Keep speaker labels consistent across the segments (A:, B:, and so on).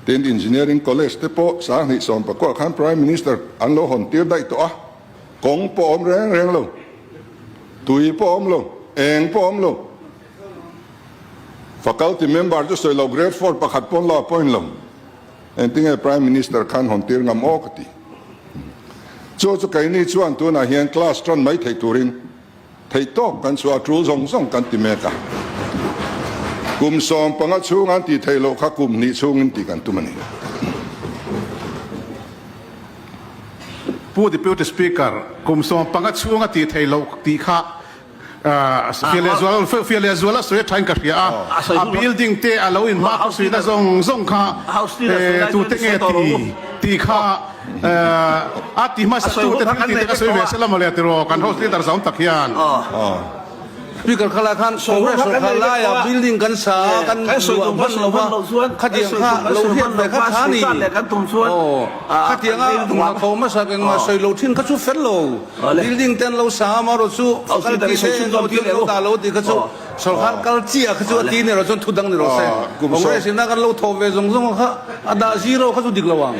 A: Tin, Engineering College te pawh 2019 khan Prime Minister an lo hawn tir daih tawh a, kawng pawh awm reng reng lo, tui pawh awm lo, eng pawh awm lo. Faculty member chu sawi lo grade four pakhat pawn lo appoint lo. Engtinge Prime Minister khan hawn tir ngam aw ka ti. Chu chu keini chuan tunah hian class tan mai theih turin Theih tawk kan chhuah a tul zawng zawng kan ti mek a. Kum 15 chhung an tih theih loh kha kum hnih chhungin tih kan tum a ni.
B: Pu Deputy Speaker, kum 15 chhunga tih theih loh tih kha fiah leh zual a sawi a thain ka hria a. A building te a lo inhma khawsuihna zawng zawng kha tute nge ti tih kha A ti hmasa tu te thil tih te ka sawi ve sela mawle tiraw kan house leader zawng tak hian.
C: Speaker kha lai khan Congress sorkar laia building kan sa a kan luah hman lo va khatiang kha lo hriat ve kha tha ni aw khatianga hnathawh hmasak engmah sawi lo thin kha chu fel lo building te an lo sa a amaherawh chu faculty te engemaw thil lo dah lo tih kha chu Sorkar kal chiah kha chu a ti ni rawh chuan thu dang ni rawh se. Congress in a kan lo thawh ve zawng zawng kha a dah zero kha chu dik lo ang.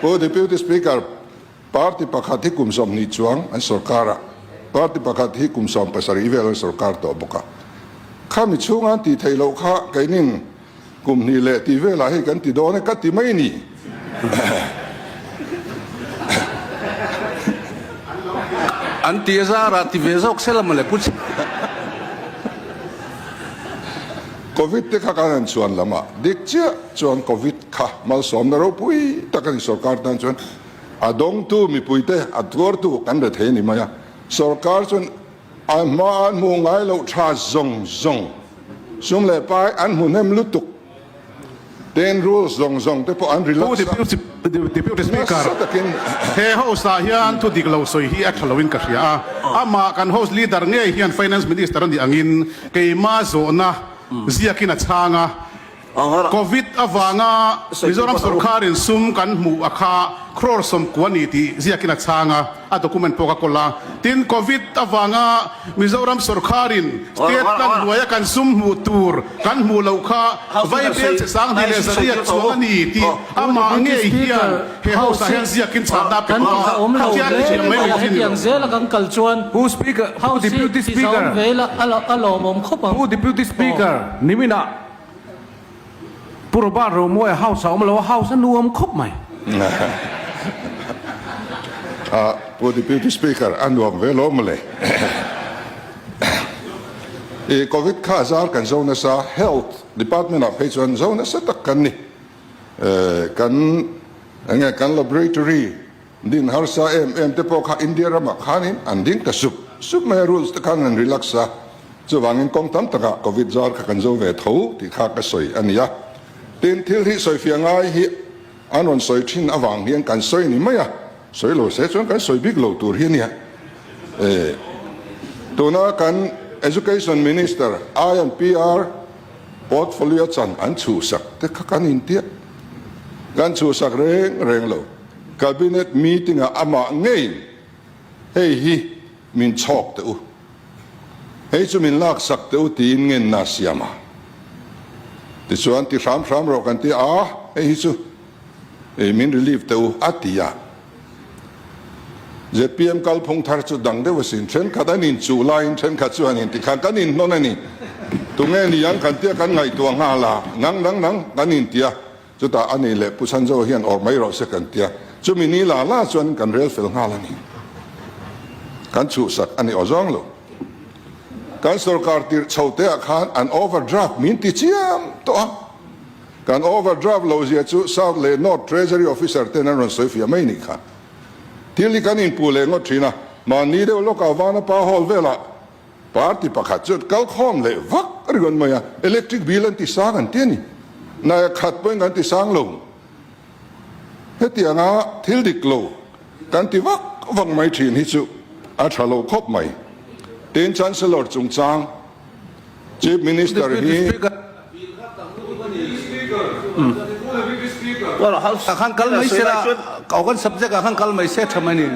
A: Pu Deputy Speaker, party pakhat hi kum 20 chuang an sorkar a, party pakhat hi kum 17 vel an sorkar tawh bawk a. Khami chhunga an tih theih loh kha keinin kum hnih leh tih velah hei kan ti dawn e ka ti mai ni.
C: An ti a zarah ti ve zawk sela mawle pu che.
A: Covid te kha kan han chhuan lam a, dik chiah chuan Covid kha malsawmna ropui tak a ni sorkar tan chuan a dawngtu mipuite a tuartu kan re thei a ni mai a, sorkar chuan A hma an hmuh ngai loh tha zawng zawng, sum leh pai an hmu hnem lutuk, ten rules zawng zawng te pawh an relax a,
B: Pu Deputy Speaker,
A: nasa takin.
B: He House ah hian thu dik lo sawi hi a tha loin ka hria a, amah kan House Leader ngei hian Finance Minister a nih angin keimah zawhna ziakin a chhang a, Covid avanga Mizoram sorkarin sum kan hmuh a kha crore 90 ni tih ziakin a chhang a, a document pawh ka kawl a. Tin, Covid avanga Mizoram sorkarin state plan hnuaia kan sum hmuh tur kan hmuh loh kha vaibel che 2400 chuang a ni tih amah ngei hian he house ah hian ziakin chhanna a pe bawk a, khatia ti thiam mai mai thin lo.
D: Pu Speaker, Pu Deputy Speaker, Pu Deputy Speaker, niminah Pu Robert Romawia house a awm lo a, house a nuam khawp mai.
A: Pu Deputy Speaker, a nuam ve lo mawle. I Covid kha zar kan zo nasa, Health Department ah phei chuan zo nasa tak kan ni. Kan enge kan laboratory din harsa em em te pawh kha India ramah khanin an ding ta sup sup mai a, rules te khan an relax a, chuvangin kawng tam takah Covid zar kha kan zo ve tho tih kha ka sawi a ni a. Tin, thil hi sawifiah ngai hi an rawn sawi thin avang hian kan sawi ni mai a, sawi lo se chuan kan sawi bik lo tur hi a nia. E, tuna kan Education Minister I&PR portfolio chan an chhuhsak te kha kan intiah, kan chhuhsak reng reng lo. Cabinet meeting ah amah ngeiin hei hi min chhawk teh u, hei chu min laksak teh u tiin ngenna a siam a. Tichuan ti hram hram rawh kan ti a, hei hi chu min relieve teh u a ti a. Zpm kalphung thar chu dang deuh asin, thenkhat an inchuh laiin thenkhat chu an inti khan kan inhnawn a ni. Tunge ni ang kan tia kan ngaihtuah nghal a, nang nang nang kan inti a. Chutah a ni leh Pu Chhanzo hian awrh mai rawh se kan tia, chumi ni la la chuan kan rel fel nghal a ni. Kan chhuhsak a ni aw zawng lo. Kan sorkar tirh chho te ah khan an overdraft min ti chiam tawh a. Kan overdraft lo zia chu South leh North Treasury Officer ten an rawn sawi fiah mai nih kha. Thil hi kan inpuh leh ngawt thin a, mahni deuh lawkah Vanapa Hall velah Party pakhat chu kal khawm leh vak ringawt mai a, electric bill an ti sang an ti a ni. Nai khat pawhin kan ti sang lo. Hetianga thil dik lo kan ti vak vak mai thin hi chu a tha lo khawp mai. Tin, Chancellor chungchang Chief Minister hi.
C: Ah khan kal mai se la, kan subject ah khan kal mai se tha mai ni.